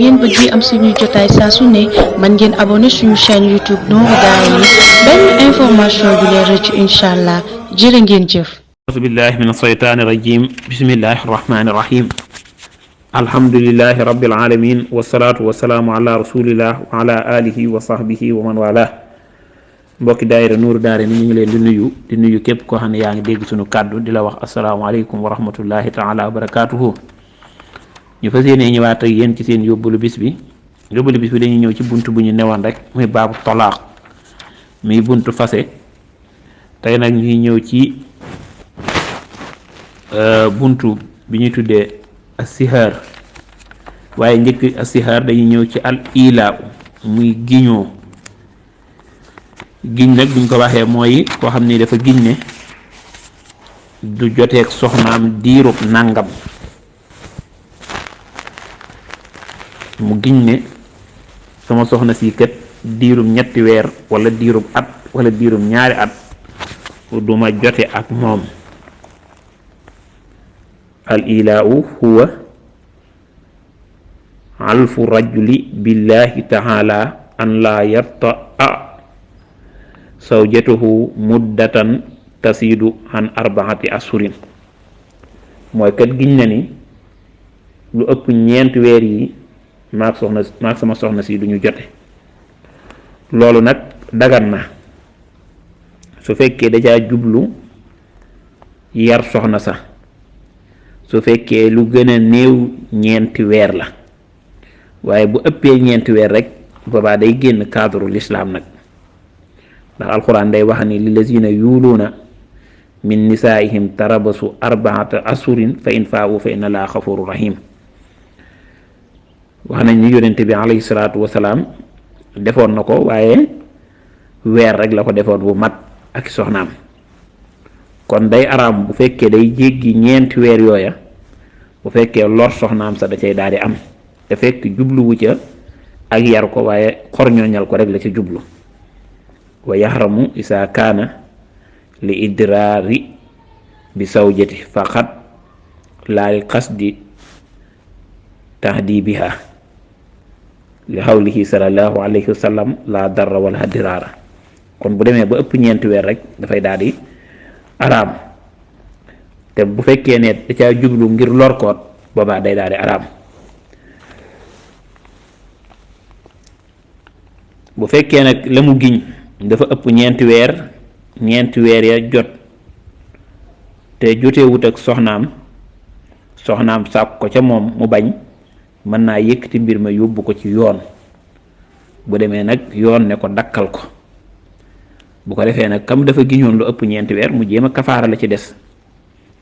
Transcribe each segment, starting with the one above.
ngeen bëggee am suñuy jotaay saa su ne mën ngeen abonné suñu chaîne YouTube Nourou Darayni benn information du leen rëcc incha allah jërë ngeen jëf. auzu billahi min ashaytaani rajim bismillahi rahmaani rahim alhamdulillahi rabbil alamin wasalaatu wasalaamu ala rasulillah wa ala alihi wa sahbihi wa man wala mbokki daayira Nourou Darayni ñu ngi leen di nuyu képp koo xam ne yaa ngi dégg suñu kàddu di la wax asalaamaaleykum wa rahmatullahi taala wa barakatuhu. ñu fas yéene ñëwaat ak yéen ci seen yóbbalu bis bi dañuy ñëw ci buntu bu ñu newoon rek muy baabu tolaaq muy buntu fase. tey nag ñuy ñëw ci buntu bi ñuy tuddee asihaar waaye njëkk asihaar dañuy ñëw ci al ilaa muy giñoo giñ nag buñ ko waxee mooy koo xam ni dafa giñ ne du joteeg soxnaam diirub nàngam mu giñ ne sama soxna si kat diirum ñetti weer wala diirum at wala diirum ñaari at duma jote ak moom. al ilaau huwa alfu rajuli billahi taala an la yartaa zawjatuhu muddatan tasidu an arbaati asurin mooy kat giñ na ni lu ëpp ñeenti weer yi maag sama soxna si duñu jote. loolu nag dagan na su fekkee dajaa jublu yar soxna sa su fekkee lu gën a néew ñeenti weer la waaye bu ëppee ñeenti weer rek boobaa day génn cadre l'islam nag ndax alquran day wax ni lillazina yuuluuna min nisaihim tarabasu arbaata asurin fa in faawu fa inna laa xafuru rahim. wax nañ ni yonente bi alayhi salaatu wasalaam defoon na ko waaye weer rek la ko defoon bu mat ak soxnaam kon day araam bu fekkee day jéggi ñeenti weer yooya bu fekkee lor soxnaam sa da cay daal di am te fekk jubluwu ca ak yar ko waaye xorñooñal ko rek la ca jublu. wa yaxramu isa kaana li idraari bi sawjati faqat laa li qasdi tahdibiha li xawlihi sallallahu alayhi wa sallam la darra wala diraara. kon bu demee ba ëpp ñeenti weer rek dafay daal di araam te bu fekkee ne da caa jublu ngir lorkoot boobaa day daal di araam. bu fekkee nag la mu giñ dafa ëpp ñeenti weer ya jot te jotewut ak soxnaam sàkk ko ca moom mu bañ mën naa yëkkati mbir ma yóbbu ko ci yoon. bu demee nag yoon ne ko dakkal ko bu ko defee nag kam dafa giñoon lu ëpp ñeenti weer mu jéem a kafaara la ci des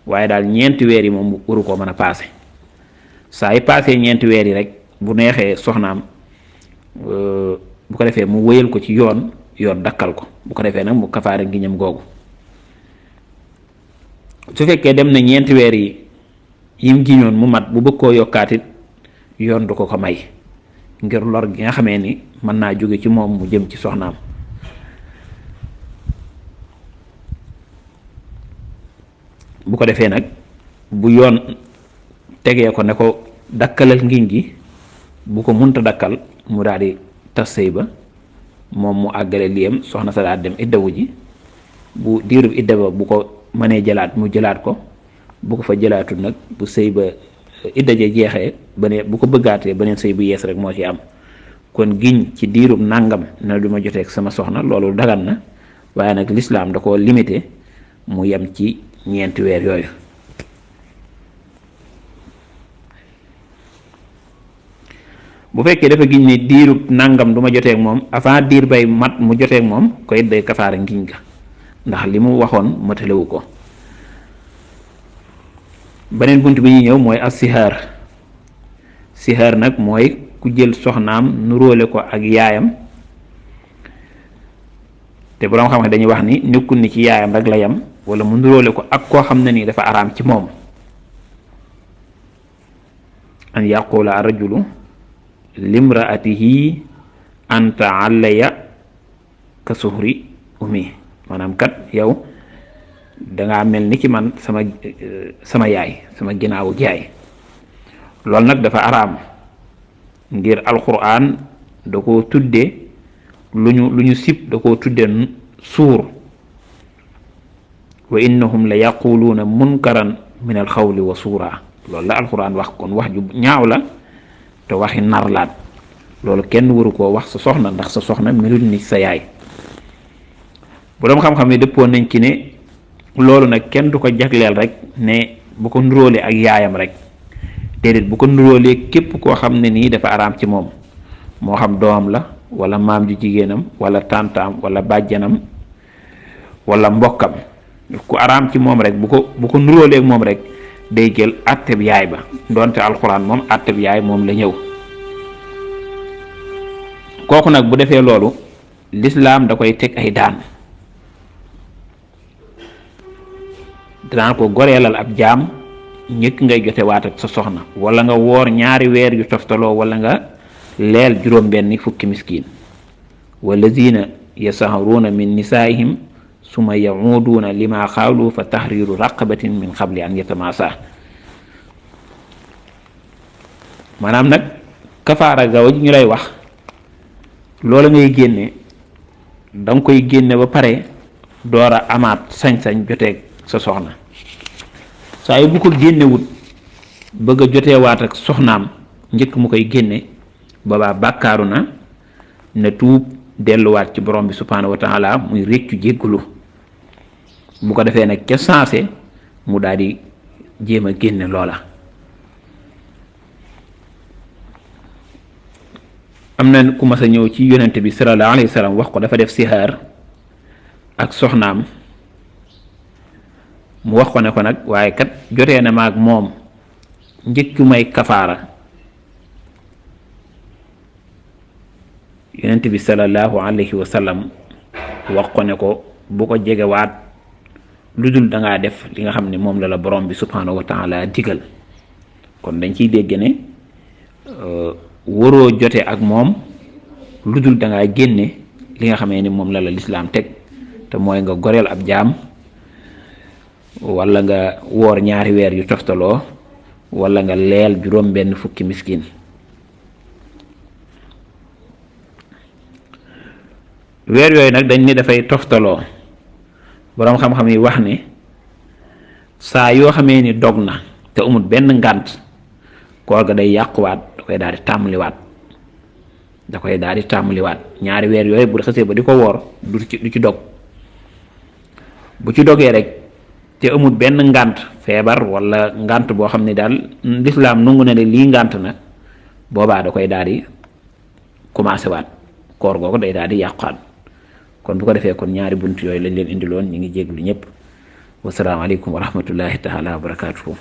waaye daal ñeenti weer yi moom waru koo mën a paase. saa yi paasee ñeenti weer yi rek bu neexee soxnaam bu ko defee mu wëyal ko ci yoon dakkal ko bu ko defee nag mu kafaara ngiñam googu. su fekkee dem na ñeenti weer yi yim giñoon mu mat bu bëgg koo yokkaatit yoon du ko ko may ngir lor gi nga xamee ni mën naa jóge ci moom mu jëm ci soxnaam. bu ko defee nag bu yoon tegee ko ne ko dakkalal ngiñ gi bu ko munta dakkal mu daal di tas sëy ba moom mu àggale liyam soxna sa daal dem iddawu ji bu diirub idda ba bu ko mënee jëlaat mu jëlaat ko bu ko fa jëlaatul nag bu sëy ba idda ja jeexee bu ko bëggaatee beneen sëy bu yees rek moo ci am. kon giñ ci diirub nàngam ne du ma joteeg sama soxna loolu dagan na waaye nag lislaam da ko limité mu yem ci ñeenti weer yooyu. bu fekkee dafa giñ ne diirub nàngam du ma joteeg moom avant diir bay mat mu joteeg moom koy day kafaara ngiñ ga ndax li mu waxoon matalewu ko. beneen bunt bi ñuy ñëw mooy asihaar nag mooy ku jël soxnaam nuróole ko ak yaayam te boroom xam-xam dañuy wax ni nekkul ni ci yaayam rek la yam wala mu nuróole ko ak koo xam ne nii dafa araam ci moom. an yaqula ar-rajulu limraatihi anta alaya ka suhri umi maanaam kat yow dangaa mel ni ki man sama yaay sama ginnaawu jaay loolu nag dafa araam ngir alquran da ko tudde lu ñu sib da ko tudde suur wa innahum la yaquluuna munkaran min al xawli wa suura loolu la alquran wax. kon wax ju ñaaw la te waxi narlaat loolu kenn waru koo wax sa soxna ndax sa soxna melut ni sa yaay. boroom xam-xam yi dëppoon nañ ci ne loolu nag kenn du ko jagleel rek ne bu ko nuróolee ak yaayam rek déedéet bu ko nuróolee képp koo xam ne nii dafa araam ci moom moo xam doomam la wala maam ju jigéenam wala tàntaam wala bàjjanam wala mbokkam ku araam ci moom rek bu ko nuróolee ak moom rek day jël atteb yaay ba donte alxuraan moom atteb yaay moom la ñëw. kooku nag bu defee loolu lislaam da koy teg ay daan. danaa ko goreelal ab jaam njëkk ngay jote waat ak sa soxna wala nga woor 2 weer yu toftaloo wala nga leel 7 fukki miskin walladina yasaharuuna min nisaihim suma yamuduuna lima xaalu fa tahriru raqabatin min qabli an yatamasa. maanaam nag kafaara gaw ñu lay wax loola ngay génne danga koy génne ba pare door a amaat sañ-sañ joteeg sa soxna saa yu bu ko génnewut bëgg a joteewaat ak soxnaam njëkk mu koy génne boobaa bàkkaaru na tuub delluwaat ci borom bi subhaanahu wa taala muy réccu jéggulu bu ko defee nag ca sensé mu daal di jéem a génne loola. am na ku mas a ñëw ci yonente bi sallallahu alayhi wa sallam wax ko dafa def sihaar ak soxnaam mu wax ko ne ko nag waaye kat jotee na maag moom njëkk may kafaara. yonent bi sallallahu alayhi wa sallam wax ko ne ko bu ko jegewaat lu dul dangaa def li nga xam ne moom la borom bi subhanahu wa taala digal. kon dañ ciy dégg ne waroo jote ak moom lu dul dangaa génne li nga xamee ni moom la lislaam teg te mooy nga goreel ab jaam wala nga woor 2 weer yu toftaloo wala nga leel 7 fukki miskin. weer yooyu nag dañ ne dafay toftaloo boroom xam-xam yi wax ne saa yoo xamee ni dog na te amul benn ngànt koor ga day yàquwaat da koy daal di tàmbaliwaat 2 weer yooyu bu xasee ba di ko woor du ci dog. bu ci dogee rek te amul benn ngànt feebar wala ngànt boo xam ne daal lislaam nangu na ne lii ngànt na boobaa da koy daal di commencé waat koor googu day daal di yàquwaat. kon bu ko defee kon 2 bunt yooyu lañ leen indiloon ñu ngi jéglu ñëpp wasalaamaaleykum wa rahmatullahi taala wa barakaatuhu.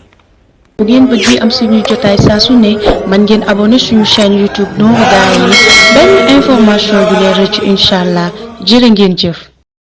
bu ngeen bëgg am suñuy jotaay saa su ne man ngeen abonné suñu chaîne YouTube Nourou Darayni benn information du leen rëcc incha allah jërë ngeen jëf.